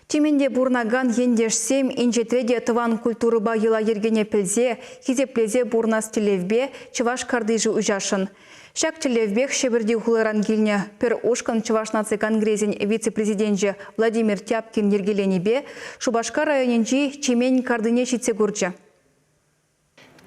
Тюменьте пурӑнакан ентешсем инҫетре те тӑван культурӑпа йӑла-йӗркене пӗлсе, хисеплесе пурӑнас тӗллевпе чӑваш картишӗ уҫасшӑн. Ҫак тӗллевпех Ҫӗпӗрти хуларан килнӗ пӗр ушкӑн Чӑваш наци конгресӗн вице-президенчӗ Владимир Тяпкин йӗркеленипе Шупашкар районӗнчи Чемен картине ҫитсе курчӗ.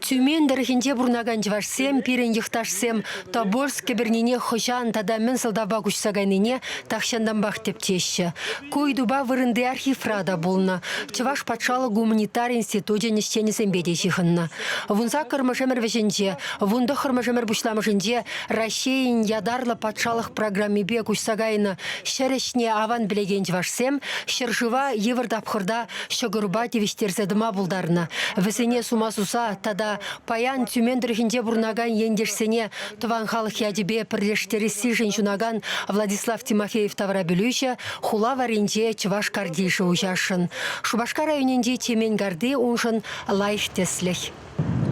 Тюмень тӑрӑхӗнче пурӑнакан чӑвашсем, пирӗн йӑхташсем Тобольск кӗпӗрнине хӑҫан тата мӗн сӑлтавпа куҫса кайнине тахҫантанпах тӗпчеҫҫӗ. Ку ыйтупа вырӑнти архивра та пулнӑ, Чӑваш патшалӑх гуманитари институчӗн ӗҫченӗсемпе те ҫыхӑннӑ. Вунсаккӑрмӗш ӗмӗр вӗҫӗнче, вунтӑххӑрмӗш ӗмӗр пуҫламӑшӗнче Раҫҫейӗн ятарлӑ патшалӑх программипе куҫса кайнӑ ҫӗр ӗҫне аван пӗлекен чӑвашсем ҫӗршыва йывӑр тапхӑрта ҫӑкӑрпа тивӗҫтерсе тӑма пултарнӑ. Вӗсене сума суса тата паян Тюмень тӑрӑхӗнче пурӑнакан ентешсене тӑван халӑх ячӗпе пӗрлештерессишӗн ҫунакан Владислав Тимофеев таврапӗлӳҫӗ хула варринче чӑваш картишӗ уҫасшӑн. Шупашкар районӗнчи Чемен карти уншӑн лайӑх тӗслӗх.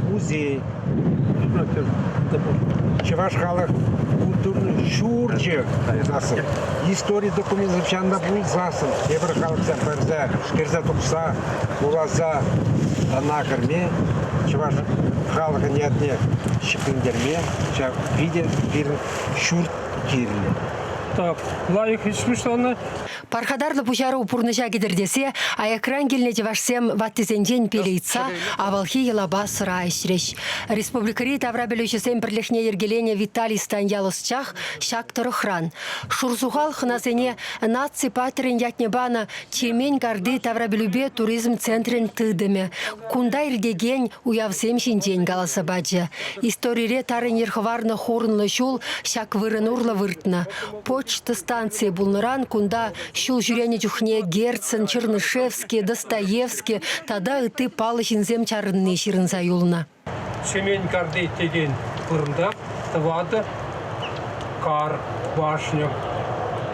Музей, чӑваш халӑх культурин ҫурчӗ пулсассӑн, истори докуменчӗсем ҫавӑнта пулсассӑн тепӗр халӑхсем пӗрсе, кӗрсе тухса вуласа ӑна кӗрме, чӑваш халӑхӗн ятне ҫӗклентерме ҫав питӗ пирӗн ҫурт кирлӗ. Так, лайӑх ӗҫ пуҫланӑ. Пархатарлӑ пуҫару пурнӑҫа кӗтӗр тесе аякран килнӗ чӑвашсем ваттисенчен пил ыйтса авалхи йӑлапа сӑра ӗҫрӗҫ. Республикӑри таврапӗлӳҫӗсен пӗрлӗхне йӗркеленӗ Виталий Станьял ӑсчах ҫак тӑрӑхран. Шурсухал хӑнасене наци паттӑрӗн ятне панӑ Чемен карти таврапӗлӳпе туризм центрӗн тытӑмӗ, кунта иртекен уявсем ҫинчен каласа пачӗ. Историре тарӑн йӗр хӑварнӑ хурӑнлӑ ҫул ҫак вырӑн урлӑ выртнӑ. Почта станцийӗ пулнӑран кунта ҫул ҫӳренӗ чухне Герцен, Чернышевский, Достоевский тата ытти паллӑ ҫынсем чарӑнни ҫырӑнса юлнӑ. Чемен карти текен вырӑнта тӑватӑ кар башня.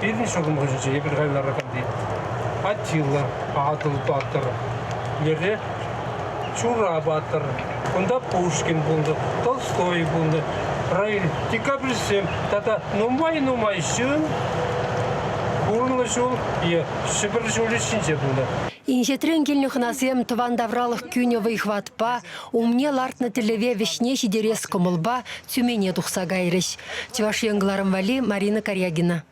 Пирӗн ҫулӑм хыҫӗнче эпир халь лараканни Атила, Атӑл паттӑр, лере Чура паттӑр, кунта Пушкин пулнӑ, Толстой пулнӑ, Раиль декабристсем тата нумай-нумай ҫын пурӑннӑ ҫул е Ҫӗпӗр ҫулӗ ҫинче пулнӑ. Инҫетрен килнӗ хӑнасем тӑван тавралӑх кӳнӗ вӑй-хӑватпа, умне лартнӑ тӗллеве вӗҫне ҫитерес кӑмӑлпа Тюмене тухса кайрӗҫ. Чӑваш Ен кӑларӑм валли Марина Карягина.